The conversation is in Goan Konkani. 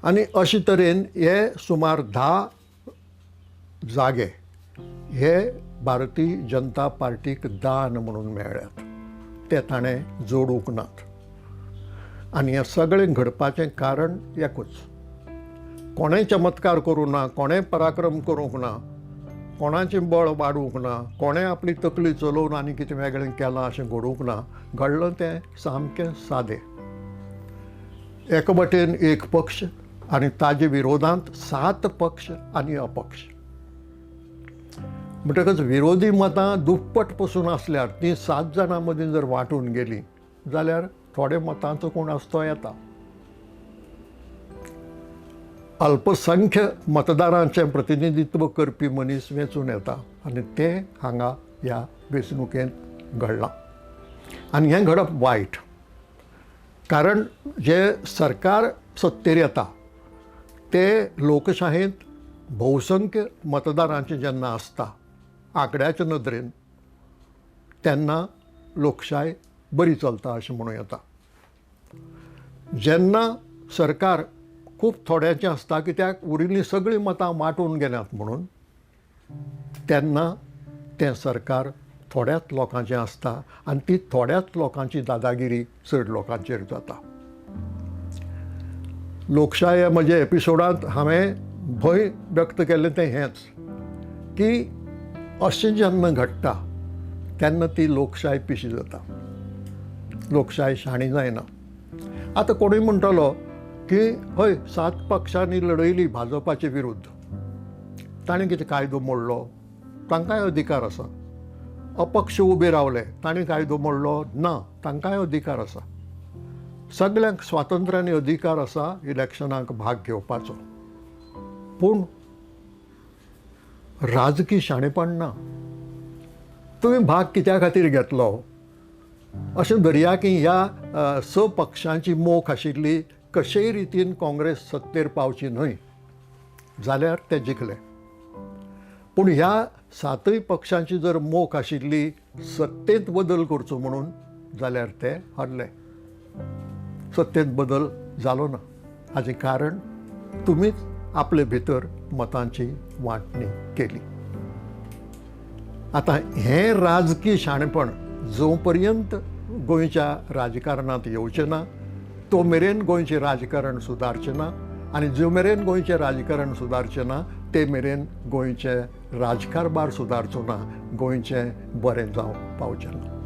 आनी अशे तरेन हे सुमार 10 जागे हे भारतीय जनता पार्टीक दान म्हणून मेळ्ळ्यात, ते ताणें जोडूंक नात. आनी हें सगळें घडपाचें कारण एकूच, कोणें चमत्कार करूंक ना, कोणें पराक्रम करूंक ना, कोणाचें बळ वाडूंक ना, कोणें आपली तकली चलोवन आनी कितें वेगळें केलां अशें घडूंक ना. घडलें तें सामकें सादें, एका वटेन एक पक्ष आनी ताजे विरोधांत 7 पक्ष आनी अपक्ष. म्हणटकच विरोधी मतां दुप्पट पसून आसल्यार तीं 7 जाणां मदीं जर वांटून गेलीं जाल्यार थोडे मतांचो कोण आसतो तो येता. अल्पसंख्य मतदारांचें प्रतिनिधित्व करपी मनीस वेंचून येता आनी तें हांगा ह्या वेंचणुकेंत घडलां. आनी हें घडप वायट, कारण जे सरकार सत्तेर येता ते लोकशायेंत भोवसंख्य मतदारांचें जेन्ना आसता आंकड्याच्या नदरेन तेन्ना लोकशाय बरी चलता अशें म्हणूं येता. जेन्ना सरकार खूब थोड्यांचें आसता कित्याक उरिल्लीं सगळीं मतां वांटून गेल्यांत म्हणून, तेन्ना तें सरकार थोड्याच लोकांचें आसता आनी ती थोड्याच लोकांची दादागिरी चड लोकांचेर जाता. लोकशाय म्हज्या एपिसोडांत हांवें भंय व्यक्त केल्लें तें हेंच की अशें जेन्ना घडटा तेन्ना ती लोकशाय पिशी जाता, लोकशाय शाणी जायना. आतां कोणूय म्हणटलो की हय 7 पक्षांनी लढयली भाजपाचे विरुद्ध, ताणें कितें कायदो मोडलो? तांकांय अधिकार आसा. अपक्ष उबे रावले, ताणें कायदो मोडलो ना? तांकांय अधिकार आसा. सगल्यांक स्वातंत्र्य आनी अधिकार आसा इलेक्शनाक भाग घेवपाचो, पूण राजकी शाणेपण ना. तुमी भाग कित्या खातीर घेतलो अशें धरया की ह्या 6 पक्षांची मोख आशिल्ली कशेय रितीन काँग्रेस सत्तेर पावची न्हय जाल्यार ते जिखले. पूण ह्या 7 पक्षांची जर मोख आशिल्ली सत्तेंत बदल करचो म्हणून जाल्यार ते हरले, सत्तेंत बदल जालो ना. हाचें कारण तुमीच आपले भितर मतांची वांटणी केली. आतां हें राजकी शाणेपण जो पर्यंत गोंयच्या राजकारणांत येवचें ना तो मेरेन गोंयचें राजकारण सुदारचें ना, आनी जो मेरेन गोंयचें राजकारण सुदारचें ना ते मेरेन गोंयचें राजकारभार सुदारचो ना, गोंयचें बरें जावंक पावचें ना.